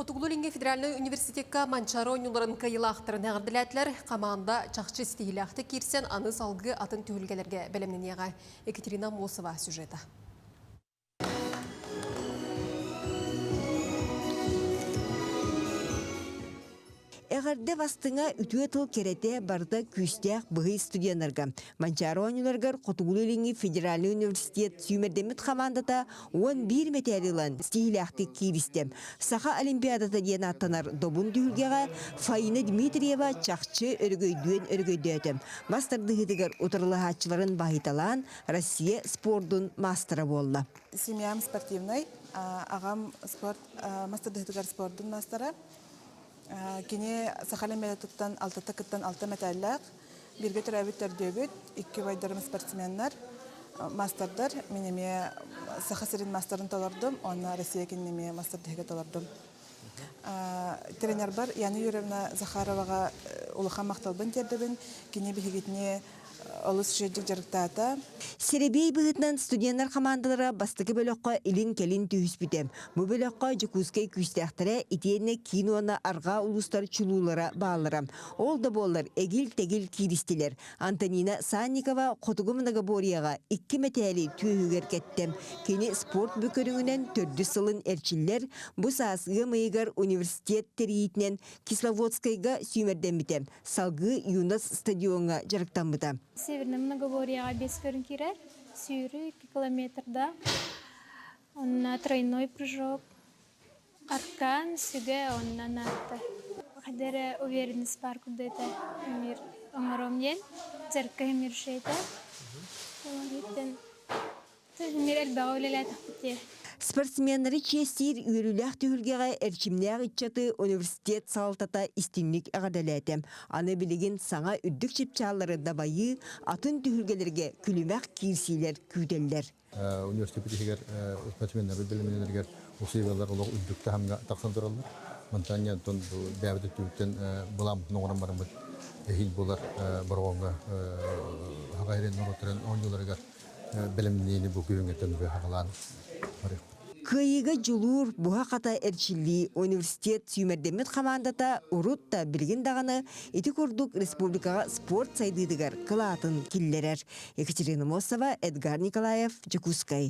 Хотугулуу-Илиҥҥи федеральнай университекка Манчаары оонньууларын кыайыылаахтарын эҕэрдэлээтилэр. Хамаанда чахчы ситиһиилээхтик киирсэн, аны салгыы атын түһүлгэлэргэ бэлэмнэниэҕэ. Екатерина Мосова сюжета. Эҕэрдэ бастыҥа үтүө тыл кэрэтэ барыта күүстээх быһый студеннарга. Манчаары оонньууларыгар Хотугулуу-Илиҥҥи федеральнай университет сүүмэрдэммит хамаандата 11 мэтээли ылан ситиһиилээхтик кииристэ. Саха Олимпиадата диэн ааттанар добун түһүлгэҕэ Фаина Дмитриева чахчы өрөгөйдүөн өрөгөйдөөтө. Мас тардыһыытыгар утарылаһааччыларын баһыйталаан Россия спордун маастара буолла. Семьям спортивный, аҕам спорт мас тардыһыытыгар спордун маастара. Кини Саха Олимпиадатыттан алтата кыттан алта мэтээллээх. Бииргэ төрөөбүт төрдүөбүт, икки убайдарым спортсменнар, маастардар. Мин эмиэ Саха сирин маастарын толордум, уонна Россия кинини эмиэ маастардыһыга толордум. Тренербар Яна Юрьевна Захароваҕа улахан махталбын тиэрдэбин. Кини биһигитини олус үчүгэйдик дьарыктаата. Сэрэбиэй быһыытынан студеннар хамаандалара бастакы бөлөххө илин-кэлин түһүспүтэ. Бу бөлөххө Дьокуускай күүстээхтэрэ итиэннэ киин уонна арҕаа улуустар чулуулара бааллара. Ол да буоллар эгил-тэгил кииристилэр. Антонина Санникова хотугу многоборьеҕа икки мэтээли түөһүгэр кэттэ. Кини спорт бу көрүҥүнэн төрдүс сылын эрчиллэр. Бу саас ыам ыйыгар университет тэрийиитинэн Кисловодскайга сүүмэрдэммитэ. Салгыы Юнас стадиоҥҥа дьарыктаммыта. Северный многоборьеҕа биэс көрүҥ киирэр. Сүүрүү 2 километрда. Онно тройной прыжок, аркан, сүгэ, онно наатта. Хайда эрэ уверенность баар курдук этэ. Мир оҥором диэн, дьарыкка мир этэ. Ол иһиттэн мир элбэҕи үлэлээтэхпит дии. Спортсменнары чиэстиир үөрүүлээх түһүлгэҕэ эрчимнээх ыччаты университет салалтата истиҥник эҕэрдэлээтэ. Аны билигин саҥа үрдүк чыпчааллары дабайыы, атын түһүлгэлэргэ күлүмэх киирсиилэр күүтэллэр. Университет иһигэр спортсменнарбыт бэлэмнэнэригэр усулуобуйалар олох үрдүк таһымҥа тахсан тураллар. Мантан онтон бэйэбит өттүбүттэн былааммытын оҥорон бараммыт эһиил буолар Бороҕоҥҥо Хаҕа Эрин норуоттарын оонньууларыгар бэлэмнэниини бу күһүҥҥэттэн хаҕалаан барыахпыт. Кыайыыга дьулуур, буһа-хата эрчиллии университет сүүмэрдэммит хамаандата урут да билигин даҕаны ити курдук республикаҕа спорт сайдыытыгар кылаатын киллэрэр. Екатерина Мосова, Эдгар Николаев, Дьокуускай.